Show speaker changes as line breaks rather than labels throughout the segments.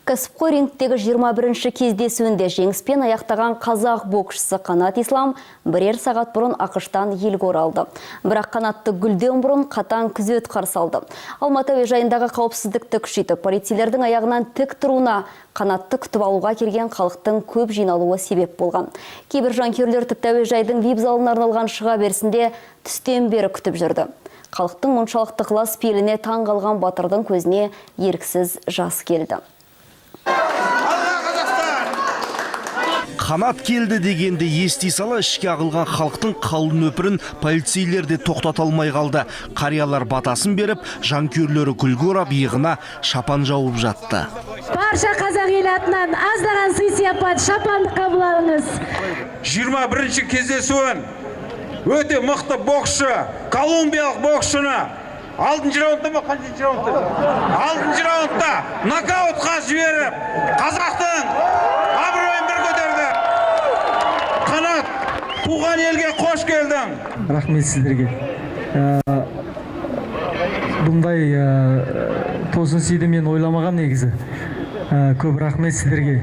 Кәсіпқой рингтегі 21-ші кездесуінде жеңіспен аяқтаған қазақ боксшысы Қанат Ислам бірер сағат бұрын АҚШ-тан елге оралды. Бірақ Қанатты гүлден бұрын қатаң күзет қарсы алды. Алматы әуежайындағы қауіпсіздікті күшейтіп, полицейлердің аяғынан тік тұруына Қанатты күтіп алуға келген халықтың көп жиналуы себеп болған. Кейбір жанкүйерлер тіпті әуежайдың вип залына арналған шыға берісінде түстен бері күтіп жүрді. Халықтың мұншалықты ықылас пейіліне таң қалған батырдың көзіне еріксіз жас келді.
Қанат келді дегенді ести сала ішке ағылған халықтың қалың нөпірін полицейлер де тоқтата алмай қалды. Қариялар батасын беріп, жанкүйерлері күлге орап, иығына шапан жауып жатты.
Барша қазақ елі атынан аздаған сый сияпат, шапанды қабыл алыңыз.
21 кездесуін өте мықты боксшы, колумбиялық боксшыны алтыншы раундта ма, қаншыншы раундта? Алтыншы раундта нокаутқа жіберіп, қазақтың абыройын бір көтерді. Қанат, туған елге қош келдің!
Рахмет сіздерге. Бұндай тосын сыйды мен ойламағам негізі. Көп рахмет сіздерге.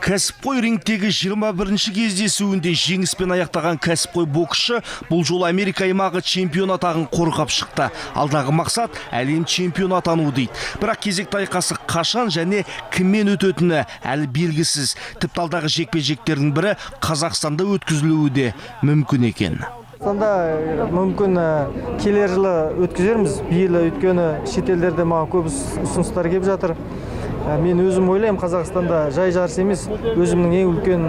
Кәсіпқой рингтегі 21-ші кездесуінде жеңіспен аяқтаған кәсіпқой боксшы бұл жолы Америка аймағы чемпион атағын қорғап шықты. Алдағы мақсат – әлем чемпионы атану дейді. Бірақ кезекті айқасы қашан және кіммен өтетіні әлі белгісіз. Тіпті алдағы жекпе-жектердің бірі Қазақстанда өткізілуі де мүмкін екен.
Қазақстанда мүмкін келер жылы өткізерміз. Биыл, өйткені шетелдерде маған көп ұсыныстар келіп жатыр. Мен өзім ойлаймын, Қазақстанда жай жарыс емес, өзімнің ең үлкен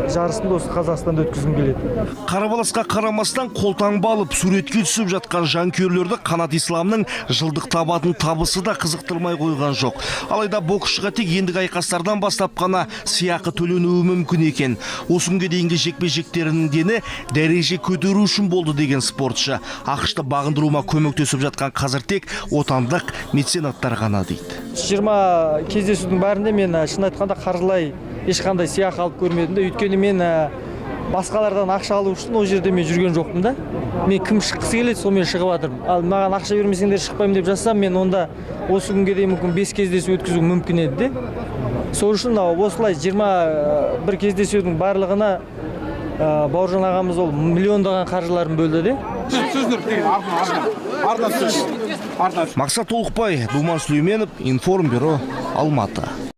жарысымды осы Қазақстанда өткізгім келеді.
Қарбаласқа қарамастан, қолтаңба алып, суретке түсіп жатқан жанкүйерлерді Қанат Исламның жылдық табатын табысы да қызықтырмай қойған жоқ. Алайда боксшыға тек ендігі айқастардан бастап қана сыйақы төленуі мүмкін екен. Осы күнге дейінгі жекпе-жектерінің дені дәреже көтеру үшін болды деген спортшы. АҚШ-ты бағындыруыма көмектесіп жатқан қазір тек отандық меценаттар ғана дейді.
20 кездесудің бәрінде мен, шын айтқанда, қаржылай ешқандай сыйақы алып көрмедім де. Өйткені мен басқалардан ақша алу үшін ол жерде мен жүрген жоқпын да. Мен кім шыққысы келеді, сонымен шығып жатырмын. Ал маған ақша бермесеңдер, шықпаймын деп жазсам, мен онда осы күнге дейін мүмкін бес кездесу өткізу мүмкін еді де. Сол үшін мынау осылай 21 кездесудің барлығына Бауыржан ағамыз ол миллиондаған қаржыларын бөлді де.
Мақсат Толықбай, Думан Сүлейменов, Информбюро, Алматы.